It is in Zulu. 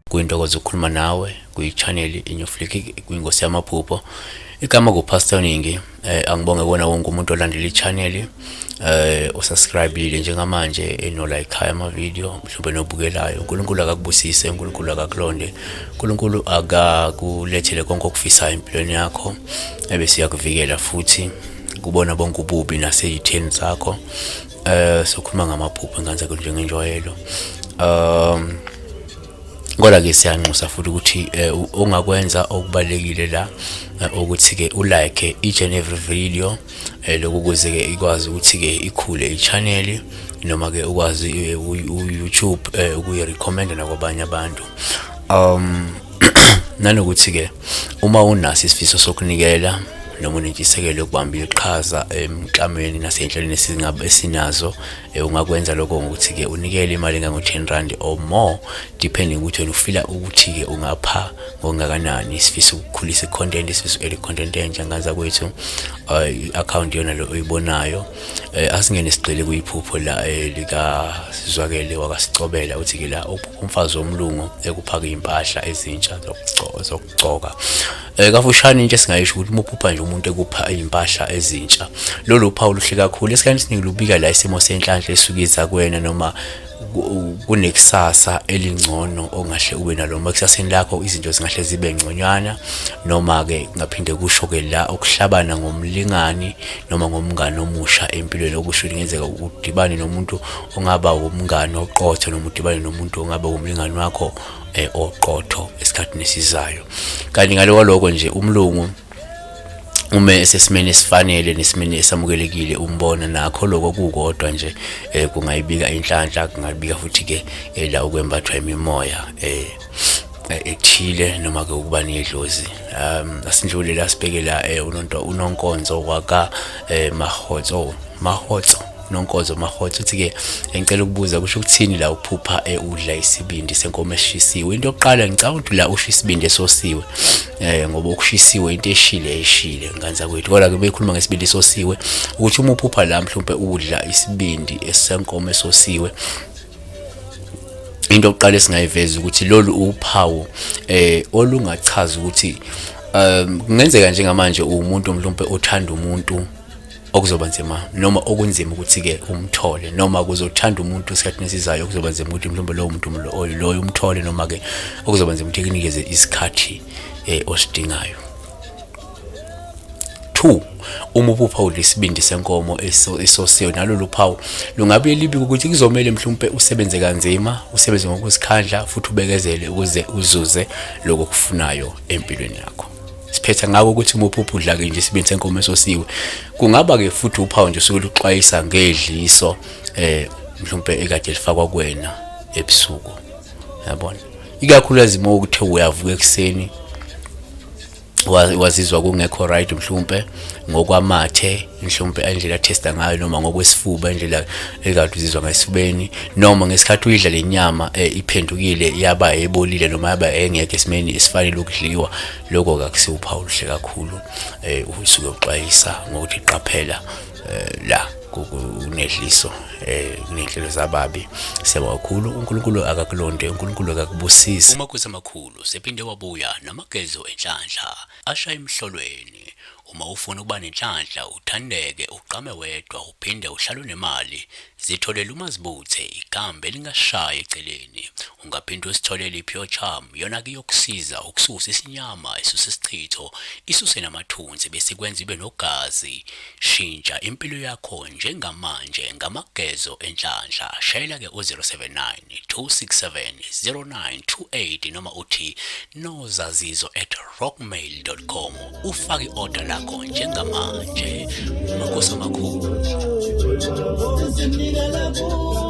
Kuyintokozo ukukhuluma nawe kwi-channel iNewFlick kwingosi yamaphupho. Igama kuPastor Ningi. Angibonge kuwona wonke umuntu olandela i-channel, usubscribe njengamanje, eno like ama video, mhlawumbe nobukelayo. uNkulunkulu akakubusise, uNkulunkulu akakulonde, uNkulunkulu akakulethele konke okufisayo empilweni yakho, ebese uyakuvikela futhi kubona bonke ububi naseyitheni zakho. Sokhuluma ngamaphupho enganza njengenjwayelo. Kodwa ke siyanxusa futhi ukuthi ongakwenza okubalekile la ukuthi ke ulike each and every video, lokhu ukuze ke ikwazi ukuthi ke ikhule i-channel, noma ke ukwazi u-YouTube ukuyi-recommend nakwabanye abantu. Nanokuthi ke uma unaso isifiso sokunikela noma unentshisekelo yokubamba iqhaza emklamweni nasey'nhlelweni esingabe esinazo, ungakwenza lokho ngokuthi-ke unikele imali engango-10 rand or more, depending ukuthi wena ufila ukuthi-ke ungapha ngokungakanani. Sifisa ukukhulisa i-content, sifisa uku-add i-content entsha ngaza kwethu. I-account yona lo oyibonayo. Asingene sigxile kuyiphupho la lika Sizwakele wakasicobela. Uthi-ke la uphupha umfazi womlungu ekuphaka iy'mpahla ezintsha zokugcoka. Kafushane into esingayisho ukuthi uma uphupha nje umuntu ekupha iy'mpahla ezintsha, lolu phawu luhle kakhulu. Esikhathini esiningi lubika la isimo senhlanhla esuke iza kuwena, noma kunekusasa elingcono ongahle ube nalo, noma ekusaseni lakho izinto zingahle zibe ngconywana. Noma-ke kungaphinde kusho-ke la ukuhlabana ngomlingani noma ngomngani omusha empilweni, okusho ukuthi kungenzeka udibane nomuntu ongaba umngani oqotho, noma udibane nomuntu ongaba umlingani wakho oqotho esikhathini esizayo. Kanti ngale kwaloko nje, umlungu uma esesimeni esifanele nesimeni esamukelekile umbona nakho, lokho kukodwa nje kungayibika inhlanhla, kungabika futhi ke la ukwembathwa imimoya ethile, noma ke ukuba nedlozi. Asindlule la, sibheke la unonto uNonkonzo waka Mahotso Mahotso. Nonkonzo Mahotso uthi ke, ngicela ukubuza, kusho ukuthini la uphupha udla isibindi senkomo esishisiwe? Into yokuqala, ngicabanga ukuthi la usho isibindi esosiwe, ngoba okushisiwe into eshile eshile nganza kwethu. Kodwa ke bekhuluma ngesibindi esosiwe, ukuthi uma uphupha la mhlawumbe udla isibindi esenkomo esosiwe, into yokuqala esingayiveza ukuthi lolu uphawu olungachaza ukuthi kungenzeka njengamanje umuntu mhlawumbe othanda umuntu okuzoba nzima noma okunzima ukuthi-ke umthole, noma kuzothanda umuntu esikhathini esizayo okuzoba nzima ukuthi mhlawumbe lowo muntu loyo umthole, noma-ke okuzoba nzima ukuthi kunikeze isikhathi osidingayo. Two, uma uphupha udla isibindi senkomo esosiwe, nalolu phawu lungabuye libike ukuthi kuzomele mhlawumpe usebenze kanzima, usebenze ngokuzikhandla futhi ubekezele ukuze uzuze lokho okufunayo empilweni yakho. Siphetha ngako ukuthi uma uphupha udla-ke nje isibindi senkomo esosiwe, kungaba-ke futhi uphawu nje usuke luxwayisa ngedliso mhlawumpe ekade lifakwa kuwena ebusuku, yabona, ikakhulukazi uma ukuthe uyavuka ekuseni wazizwa kungekho right, mhlawumpe ngokwamathe, mhlawumpe indlela testa ngayo, noma ngokwesifuba, indlela ekade uzizwa ngesifubeni, noma ngesikhathi uyidla le nyama iphendukile yaba ebolile noma yaba engekho esimeni esifanele ukudliwa. Lokho akusiwo uphawu oluhle kakhulu, usuke uxwayisa ngokuthi qaphela la kunedliso, kunenhlelo zababi. Siyabonga kakhulu. uNkulunkulu akakulonde, uNkulunkulu akakubusise. Umakhosi amakhulu sephinde wabuya namagezo enhlanhla ashaya emhlolweni. Uma ufuna ukuba nenhlanhla, uthandeke, ugqame wedwa, uphinde uhlale unemali, zitholele uMazibuthe, ikhambi elingashayi eceleni. Ungaphinde usitholele i-Pure Charm, yona-ke iyokusiza ukususa isinyama, isuse isichitho, isuse namathunzi bese ikwenza ibe nogazi. Shintsha impilo yakho njengamanje ngamagezo enhlanhla. Shayela-ke u-079 267 0928 noma uthi nozazizo@rockmail.com ufake i-order lakho njengamanje. Makhosi amakhulu. Sizinikela kuwe.